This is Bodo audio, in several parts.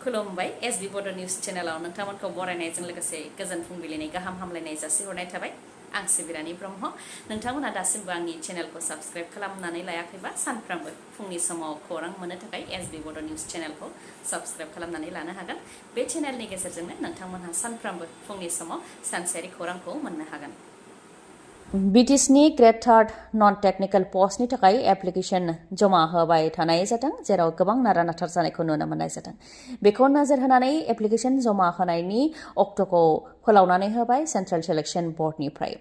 खुलुमबाय एसबी बड निउज चेनेलाव नोंथांमोनखौ बरायनायजों लोगोसे गोजोन फुंबिलिनि गाहाम हामलायनाय जासिहरनाय थाबाय आं सिबि रानी ब्रह्म नोंथांमोना दासिमबो आंनि चेनेलखौ साबस्क्राइब खालामनानै लायाखैबा सानफ्रामबो फुंनि समाव खौरां मोननो थाखाय एसबी बड निउज चेनेलखौ साबस्क्राइब खालामनानै लानो हागोन बे चेनेलनि गेजेरजोंनो नोंथांमोनहा सानफ्रामबो फुंनि समाव सानसेयारि खौरांखौ मोननो हागोन BTCनि ग्रेड 3 नन टेक्निकल पस्टनि थाखाय एप्लिकेशन जमा होबाय थानाय जादों जेराव गोबां नारा-नाथा जानायखौ नुनो मोननाय जादों बेखौ नोजोर होनानै एप्लिकेशन जमा होनायनि अक्ट'खौ फोलावनानै होबाय सेन्ट्रेल सिलेक्शन बर्डनिफ्राय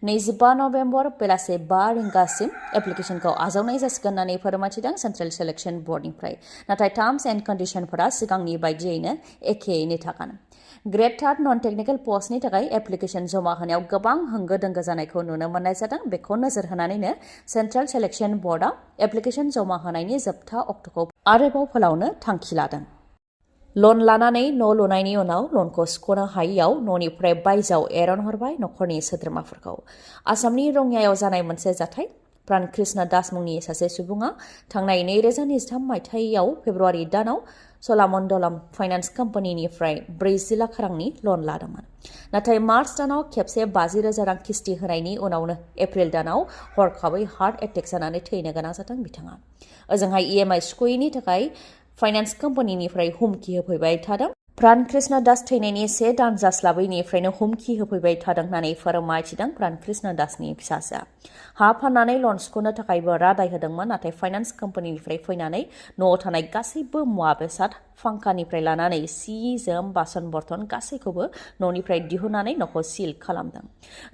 25 नभेम्बर बेलासे 5 रिंगासिम एप्लिकेशनखौ आजावनाय जासिगोन होननानै फोरमायथिदों सेन्ट्रेल सिलेक्शन बर्डनिफ्राय नाथाय टार्म्स एन्ड कन्डिशनफोरा सिगांनि बायदियैनो एखेयैनो थागोन ग्रेड 3 नन टेक्निकल पस्टनि थाखाय एप्लिकेशन जमा होनायाव गोबां होंगो-दोंगो जानायखौ नुनो मोननाय जादों बेखौ नोजोर होनानैनो सेन्ट्रेल सिलेक्शन बर्डआ एप्लिकेशन जमा होनायनि जोबथा अक्ट'खौ आरोबाव फोलावनो थांखि लादों लन लानानै न' लुनायनि उनाव लनखौ सुख'नो हायैयाव न'निफ्राय बायजोआव एरनहरबाय नखरनि सोद्रोमाफोरखौ आसामनि रङियायाव जानाय मोनसे जाथाय प्राण कृष्ण दास मुंनि सासे सुबुङा थांनाय 2023 मायथाइयाव फेब्रुवारि दानाव च'लामण्डलम फाइनान्स कम्पानिनिफ्राय 40 लाख रांनि लन लादोंमोन नाथाय मार्च दानाव खेबसे 50,000 रां किस्ति होनायनि उनावनो एप्रिल दानाव हरखाबै हार्ट एटेक जानानै थैनो गोनां जादों बिथाङा ओजोंहाय EMI सुख'यैनि थाखाय फाइनान्स कम्पानिनिफ्राय हुमखि होफैबाय थादों प्राण कृष्ण दास थैनायनि 1 दान जास्लाबैनिफ्रायनो हुमखि होफैबाय थादों होननानै फोरमायथिदों प्राण कृष्ण दासनि फिसाजोआ हा फाननानै लन सुख'नो थाखायबो रादाय होदोंमोन नाथाय फाइनान्स कम्पानिनिफ्राय फैनानै न'आव थानाय गासैबो मुवा बेसाद फांखानिफ्राय लानानै सि जोम बासन बर्तन गासैखौबो न'निफ्राय दिहुननानै न'खौ सिल खालामदों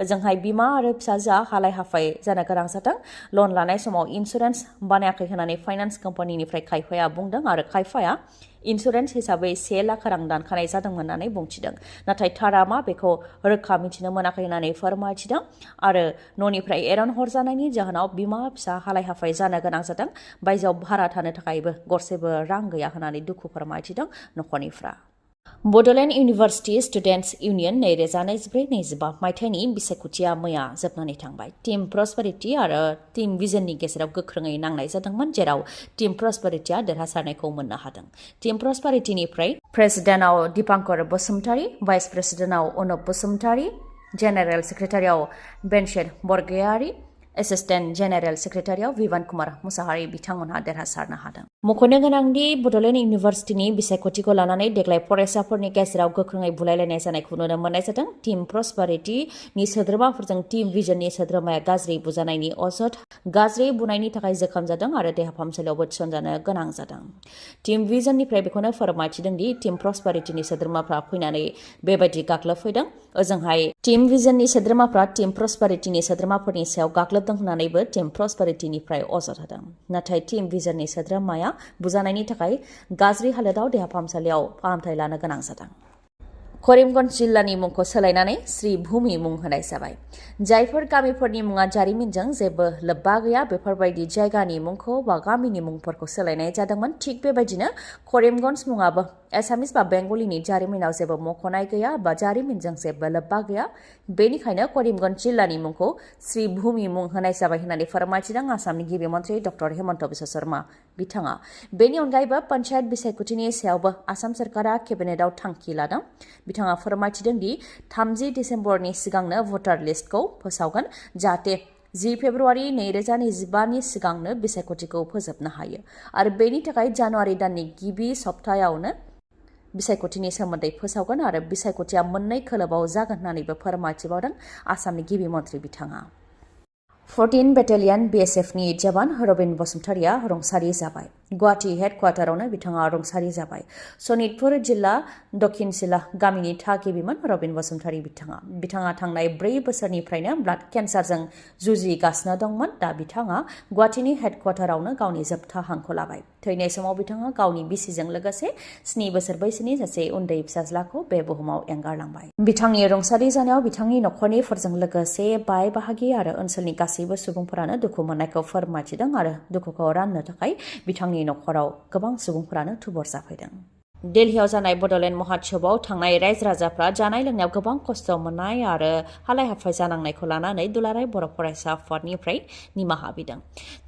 ओजोंहाय बिमा आरो फिसाजोआ हालाय हाफाय जानो गोनां जादों लन लानाय समाव इन्सुरेन्स बानायाखै होननानै फाइनान्स कम्पानिनिफ्राय खायफाया बुंदों आरो खायफाया इन्सुरेन्स हिसाबै 1 लाख रां दानखानाय जादोंमोन होननानै बुंथिदों नाथाय थारा मा बेखौ रोखा मिथिनो मोनाखै होननानै फोरमायथिदों आरो न'निफ्राय एरनहरजानायनि जाहोनाव बिमा फिसा हालाय हाफाय जानो गोनां जादों बायजोआव भारा थानो थाखायबो गरसेबो रां गैया होननानै दुखु फोरमायथिदों नखरनिफ्रा बड'लेण्ड इउनिभार्सिटि स्टुडेन्टस इउनियन 2024-25 मायथाइनि बिसायख'थिया मैया जोबनानै थांबाय टीम प्रस्पेरिटी आरो टीम भिजननि गेजेराव गोख्रोङै नांनाय जादोंमोन जेराव टीम प्रस्पेरिटीआ देरहासारनायखौ मोननो हादों टीम प्रस्पेरिटीनिफ्राय प्रेसिडेन्टआव दीपांकर बसुमतारी भाइस प्रेसिडेन्टआव अनुप बसुमतारी जेनेरेल सेक्रेटारियाव बेनशेर बरगयारी एसिस्टेन्ट जेनेरेल सेक्रेटारियाव विभान कुमार मुसाहारि बिथांमोनहा देरहासारनो हादों मख'नो गोनांदि बड'लेण्ड इउनिभार्सिटिनि बिसायख'थिखौ लानानै देग्लाय फरायसाफोरनि गेजेराव गोख्रोङै बुलायलायनाय जानायखौ नुनो मोननाय जादों टीम प्रस्पेरिटीनि सोद्रोमाफोरजों टीम भिजननि सोद्रोमाया गाज्रि बुजानायनि अजद गाज्रि बुनायनि थाखाय जोखोम जादों आरो देहा फाहामसालियावबो थिसनजानो गोनां जादों टीम भिजननिफ्राय बेखौनो फोरमायथिदों दि टीम प्रस्पेरिटीनि सोद्रोमाफ्रा फैनानै बेबायदि गाग्लोबफैदों ओजोंहाय टीम भिजननि सोद्रोमाफ्रा टीम प्रस्पेरिटीनि सोद्रोमाफोरनि सायाव गाग्लोबदों होननानैबो टीम प्रस्पेरिटीनिफ्राय अजद होदों नाथाय टीम भिजननि सोद्रोमाया बुजानायनि थाखाय गाज्रि हालोदाव देहा फाहामसालियाव फाहामथाय लानो गोनां जादों करीमगंज जिल्लानि मुंखौ सोलायनानै श्री भूमि मुं होनाय जाबाय जायफोर गामिफोरनि मुङा जारिमिनजों जेबो लोब्बा गैया बेफोरबायदि जायगानि मुंखौ बा गामिनि मुंफोरखौ सोलायनाय जादोंमोन थिग बेबायदिनो करीमगंज मुङाबो एसामिस बा बेंगलिनि जारिमिनाव जेबो मख'नाय गैया बा जारिमिनजों जेबो लोब्बा गैया बेनिखायनो करीमगंज जिल्लानि मुंखौ श्री भूमि मुं होनाय जाबाय होननानै फोरमायथिदों आसामनि गिबि मन्थ्रि डक्टर हेमन्त बिश्व शर्मा बिथाङा बेनि अनगायैबो पन्चायत बिसायख'थिनि सायावबो आसाम सरकारा केबिनेटआव थांखि लादों बिथाङा फोरमायथिदों दि 30 डिसेम्बरनि सिगांनो भटार लिस्टखौ फोसावगोन जाहाथे 10 फेब्रुवारि 2025 नि सिगांनो बिसायख'थिखौ फोजोबनो हायो आरो बेनि थाखाय जानुवारि दाननि गिबि सप्तायावनो बिसायख'थिनि सोमोन्दै फोसावगोन आरो बिसायख'थिया मोननै खोलोबाव जागोन होननानैबो फोरमायथिबावदों आसामनि गिबि मन्थ्रि बिथाङा 14 बेटेलियन BSFनि जवान रबिन बसुमतारीया रुंसारि जाबाय गुवाहाटी हेडक्वार्टारावनो बिथाङा रुंसारि जाबाय सनितपुर जिल्ला दक्षिण सिला गामिनि थागिबिमोन रबिन बसुमतारी बिथाङा थांनाय 4 बोसोरनिफ्रायनो ब्लाड केन्सारजों जुजिगासिनो दंमोन दा बिथाङा गुवाहाटीनि हेडक्वार्टारावनो गावनि जोबथा हांखौ लाबाय थैनाय समाव बिथाङा गावनि बिसिजों लोगोसे 7 बोसोर बैसोनि सासे उन्दै फिसाज्लाखौ बे बुहुमाव एंगारलांबाय बिथांनि रुंसारि जानायाव बिथांनि नखरनिफोरजों लोगोसे बाय बाहागि आरो ओनसोलनि गासैबो सुबुंफोरानो दुखु मोननायखौ फोरमायथिदों आरो दुखुखौ राननो थाखाय बिथांनि नखराव गोबां सुबुंफोरानो थुबुर जाफैदों दिल्लीयाव जानाय बड'लेण्ड महोत्सवआव थांनाय रायजो राजाफ्रा जानाय लोंनायाव गोबां खस्थ' मोननाय आरो हालाय हाफाय जानांनायखौ लानानै दुलाराय बर' फरायसा आफादनिफ्राय निमाहा बिदों।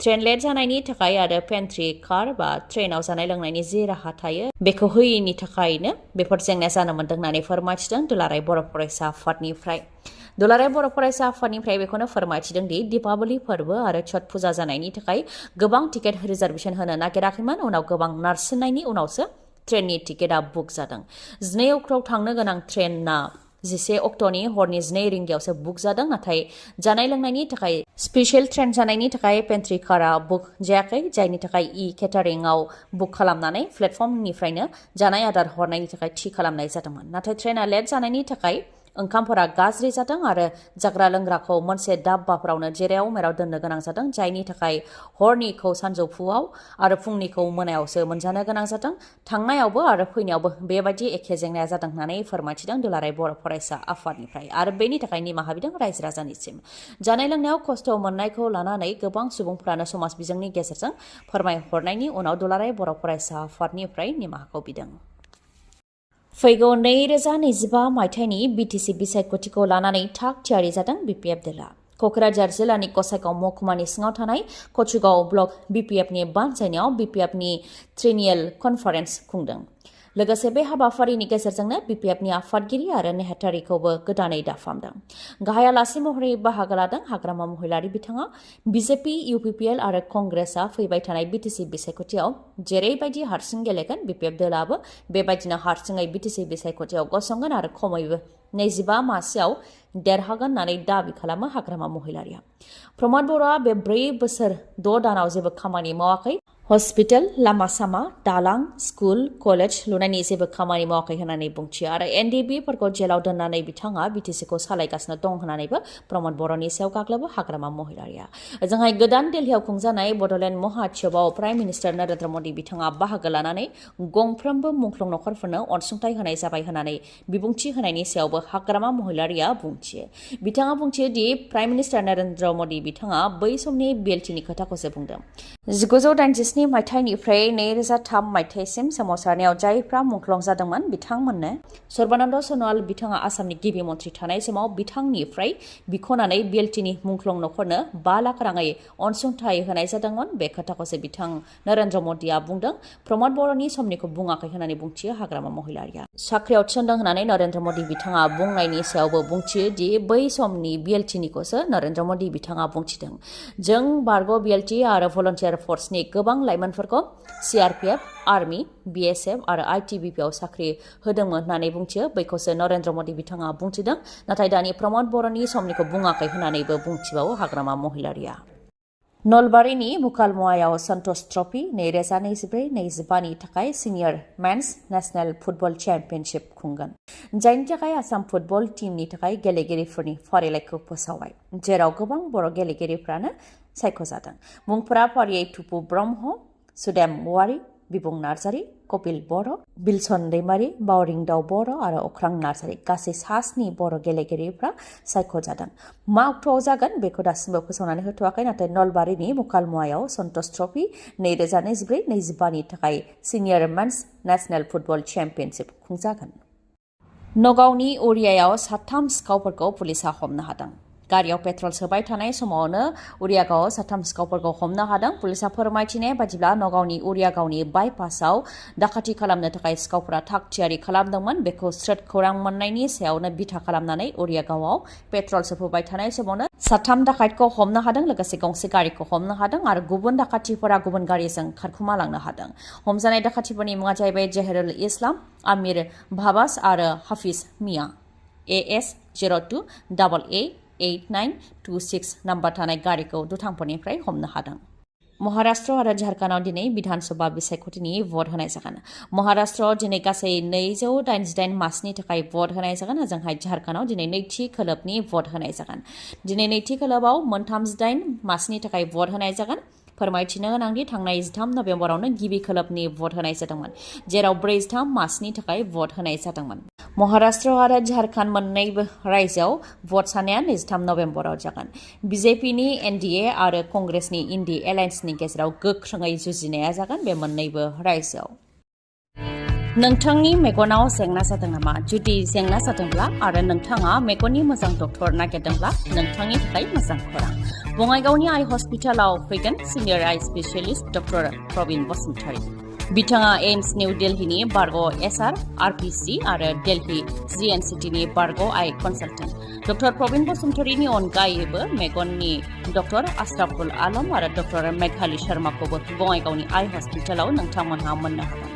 ट्रेन लेट जानायनि थाखाय आरो पेन्ट्री कार बा ट्रेनाव जानाय लोंनायनि जे राहा थायो बेखौ होयैनि थाखायनो बेफोर जेंनाया जानो मोन्दों होननानै फोरमायथिदों दुलाराय बर' फरायसा आफादनिफ्राय। दुलाराय बर' फरायसा आफादनिफ्राय बेखौनो फोरमायथिदों दि दीपावली फोरबो आरो छठ फुजा जानायनि थाखाय गोबां टिकेट रिजार्भेसन होनो नागिराखैमोन। उनाव गोबां नारसिननायनि उनावसो ट्रेननि टिकेटआ बुक जादों। 12 अक्ट'आव थांनो गोनां ट्रेनआ 11 अक्ट'नि हरनि 2 रिंगायावसो बुक जादों। नाथाय जानाय लोंनायनि थाखाय स्पेशल ट्रेन जानायनि थाखाय पेन्ट्री कारआ बुक जायाखै, जायनि थाखाय केटारिंआव बुक खालामनानै प्लेटफर्मनिफ्रायनो जानाय आदार हरनायनि थाखाय थि खालामनाय जादोंमोन। नाथाय ट्रेनआ लेट जानायनि थाखाय ओंखामफोरा गाज्रि जादों आरो जाग्रा लोंग्राखौ मोनसे दाब्बाफोरावनो जेराव मेराव दोननो गोनां जादों, जायनि थाखाय हरनिखौ सानजौफुआव आरो फुंनिखौ मोनायावसो मोनजानो गोनां जादों। थांनायावबो आरो फैनायावबो बेबायदि एखे जेंनाया जादों होननानै फोरमायथिदों दुलाराय बर' फरायसा आफादनिफ्राय आरो बेनि थाखाय निमाहा बिदों रायजो राजानिसिम। जानाय लोंनायाव खस्थ' मोननायखौ लानानै गोबां सुबुंफोरानो समाज बिजोंनि गेजेरजों फोरमायहरनायनि उनाव दुलाराय बर' फरायसा आफादनिफ्राय निमाहाखौ बिदों। फैगौ 2025 मायथाइनि BTC बिसायख'थिखौ लानानै थाग थियारि जादों BPF दोला। क'क्राझार जिल्लानि गसाइगाव महकुमानि सिङाव थानाय कचुगाव ब्लक BPFनि बानजायनायाव BPFनि ट्रेनियेल कनफारेन्स खुंदों। लोगोसे बे हाबाफारिनि गेजेरजोंनो BPFनि आफादगिरि आरो नेहाथारिखौबो गोदानै दाफामदों। गाहाय आलासि महरै बाहागो लादों हाग्रामा महिलारी बिथाङा। BJP, UPPL आरो कंग्रेसआ फैबाय थानाय BTC बिसायख'थियाव जेरैबायदि हारसिं गेलेगोन, BPF दोलाबो बेबायदिनो हारसिङै BTC बिसायख'थियाव गसंगोन आरो खमैबो 25 मासियाव देरहागोन होननानै दाबि खालामो हाग्रामा महिलारीया। प्रमद बर'आ बे 4 बोसोर 6 दानाव जेबो खामानि मावाखै। हस्पिटाल, लामा सामा, दालां, स्कुल, कलेज लुनायनि जेबो खामानि मावाखै होननानै बुंथियो आरो NDB-फोरखौ जेलाव दोननानै बिथाङा BTC-खौ सालायगासिनो दं होननानैबो प्रमद बर'नि सायाव गाग्लोबो हाग्रामा महिलारीया। ओजोंहाय गोदान दिल्लीयाव खुंजानाय बड'लेण्ड महोत्सवआव प्राइम मिनिस्टार नरेन्द्र मदि बिथाङा बाहागो लानानै गंफ्रोमबो मुंख्लं नखरफोरनो अनसुंथाइ होनाय जाबाय होननानै बिबुंथि होनायनि सायावबो हाग्रामा महिलारीया बुंथियो। बिथाङा बुंथियो दि प्राइम मिनिस्टार नरेन्द्र मदि बिथाङा बै समनि BLT-नि खोथाखौसो बुंदों। 1987 मायथाइनिफ्राय 2003 मायथाइसिम सोमावसारनायाव जायफ्रा मुंख्लं जादोंमोन बिथांमोननो सर्बानन्द सन'वाल बिथाङा आसामनि गिबि मन्थ्रि थानाय समाव बिथांनिफ्राय बिख'नानै BLT-नि मुंख्लं नखरनो 5 लाख राङै अनसुंथाइ होनाय जादोंमोन। बे खोथाखौसो बिथां नरेन्द्र मदिया बुंदों। प्रमद बर'नि समनिखौ बुङाखै होननानै बुंथियो हाग्रामा महिलारीया। साख्रियाव थिसनदों होननानै नरेन्द्र मदि बिथाङा बुंनायनि सायावबो बुंथियो दि बै समनि BLT-निखौसो नरेन्द्र मदि बिथाङा बुंथिदों। जों बारग' BLT आरो भलन्टियार फर्सनि गोबां लाइमोनफोरखौ CRPF, आर्मि, BSF आरो ITBP-आव साख्रि होदोंमोन होननानै बुंथियो। बैखौसो नरेन्द्र मदि बिथाङा बुंथिदों। नाथाय दानि प्रमद बर'नि समनिखौ बुङाखै होननानैबो बुंथिबावो हाग्रामा महिलारीया। नलबारिनि मुकालमुवायाव सन्तोष ट्रफी 2024-25नि थाखाय senior men's national football championship खुंगोन, जायनि थाखाय आसाम फुटबल टीमनि थाखाय गेलेगिरिफोरनि फारिलाइखौ फोसावबाय, जेराव गोबां बर' गेलेगिरिफ्रानो सायख'जादों। मुंफोरा फारियै टुपु ब्रह्म, सुदेम औवारी, बिबुं नार्जारी, कपिल बर', बिलसन दैमारी, बावरिंदाव बर' आरो अख्रां नार्जारी गासै 7 बर' गेलेगिरिफ्रा सायख'जादों। मा अक्ट'आव जागोन बेखौ दासिमबो फोसावनानै होथ'वाखै। नाथाय नलबारिनि मुकालमुवायाव सन्तोष ट्रफी 2024-25नि थाखाय senior men's national football championship खुंजागोन। नगावनि उरियायाव 3 सिखावफोरखौ पुलिसआ हमनो हादों। गारियाव पेट्रल सोबाय थानाय समावनो उरियागावआव 3 सिखावफोरखौ हमनो हादों। पुलिसआ फोरमायथिनाय बादिब्ला नगावनि उरियागावनि बायपासआव दाखाथि खालामनो थाखाय सिखावफोरा थाग थियारि खालामदोंमोन। बेखौ स्रोद खौरां मोननायनि सायावनो बिथा खालामनानै उरियागावआव पेट्रल सोफोबाय थानाय समावनो 3 दाखाइतखौ हमनो हादों। लोगोसे गंसे गारिखौ हमनो हादों आरो गुबुन दाखाथिफोरा गुबुन गारिजों खारखुमा लांनो हादों। हमजानाय दाखाथिफोरनि मुङा जाहैबाय जहेरुल इस्लाम, आमिर भाबास आरो हाफिज मिया। AS 02AA8926 नाम्बार थानाय गारिखौ दुथांफोरनिफ्राय हमनो हादों। महाराष्ट्र आरो झारखन्डआव दिनै विधानसभा बिसायख'थिनि भट होनाय जागोन। महाराष्ट्रआव दिनै गासै 288 मासनि थाखाय भट होनाय जागोन। ओजोंहाय झारखन्डआव दिनै नैथि खोलोबनि भट होनाय जागोन। दिनै नैथि खोलोबाव 38 मासनि थाखाय भट होनाय जागोन। फोरमायथिनो गोनांदि थांनाय 13 नबेम्बरावनो गिबि खोलोबनि भट होनाय जादोंमोन, जेराव 43 मासनि थाखाय भट होनाय जादोंमोन। महाराष्ट्र आरो झारखन्ड मोन्नैबो रायजोआव भट साननाया 23 नबेम्बराव जागोन। BJP-नि NDA आरो कंग्रेसनि इन्डि एलायन्सनि गेजेराव गोख्रोङै जुजिनाया जागोन बे मोन्नैबो रायजोआव। नोंथांनि मेगनाव जेंना जादों नामा? जुदि जेंना जादोंब्ला आरो नोंथाङा मेगननि मोजां डक्टर नागिरदोंब्ला नोंथांनि थाखाय मोजां खौरां। बङाइगावनि आइ हस्पिटालाव फैगोन सिनियर आइ स्पेशलिस्ट डक्टर प्रबिन बसुमतारी। बिथाङा एम्स निउ दिल्लीनि बारग' एसआर आरपिसि आरो दिल्ली जिएनसिटिनि बारग' आइ कनसालटेन्ट। डक्टर प्रबिन बसुमतारीनि अनगायैबो मेगननि डक्टर आशराफुल आलम आरो डक्टर मेघाली शर्माखौबो बङाइगावनि आइ हस्पिटालाव नोंथांमोनहा मोननो हागोन।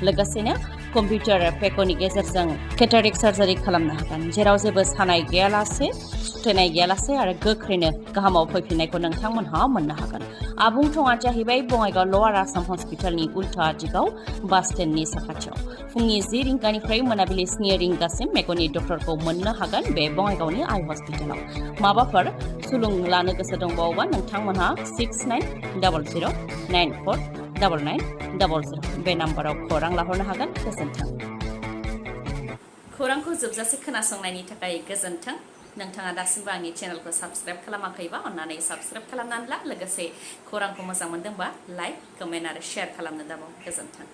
लोगोसेनो कम्पिउटार पेकनि गेजेरजों केटारेक्ट सार्जारि खालामनो हागोन, जेराव जेबो सानाय गैयालासे, सुथेनाय गैयालासे आरो गोख्रैनो गाहामाव फैफिननायखौ नोंथांमोनहा मोननो हागोन। आबुं थङा जाहैबाय बङाइगाव लवार आसाम हस्पिटालनि उल्था दिगाव बास स्टेन्डनि साखाथियाव। फुंनि 10 रिंगानिफ्राय मोनाबिलि 7 रिंगासिम मेगननि डक्टरखौ मोननो हागोन बे बङाइगावनि आइ हस्पिटालाव। माबाफोर सुलुं लानो गोसो दंबावोबा नोंथांमोनहा 6900949900 बे नाम्बाराव खौरां लाहरनो हागोन। गोजोन्थों। खौरांखौ जोबजासे खोनासंनायनि थाखाय गोजोन्थों। नोंथाङा दासिमबो आंनि चेनेलखौ साबस्क्राइब खालामाखैबा अन्नानै साबस्क्राइब खालामनानै ला। लोगोसे खौरांखौ मोजां मोनदोंबा लाइक, कमेन्ट आरो शेयार खालामनो दाबाव। गोजोन्थों।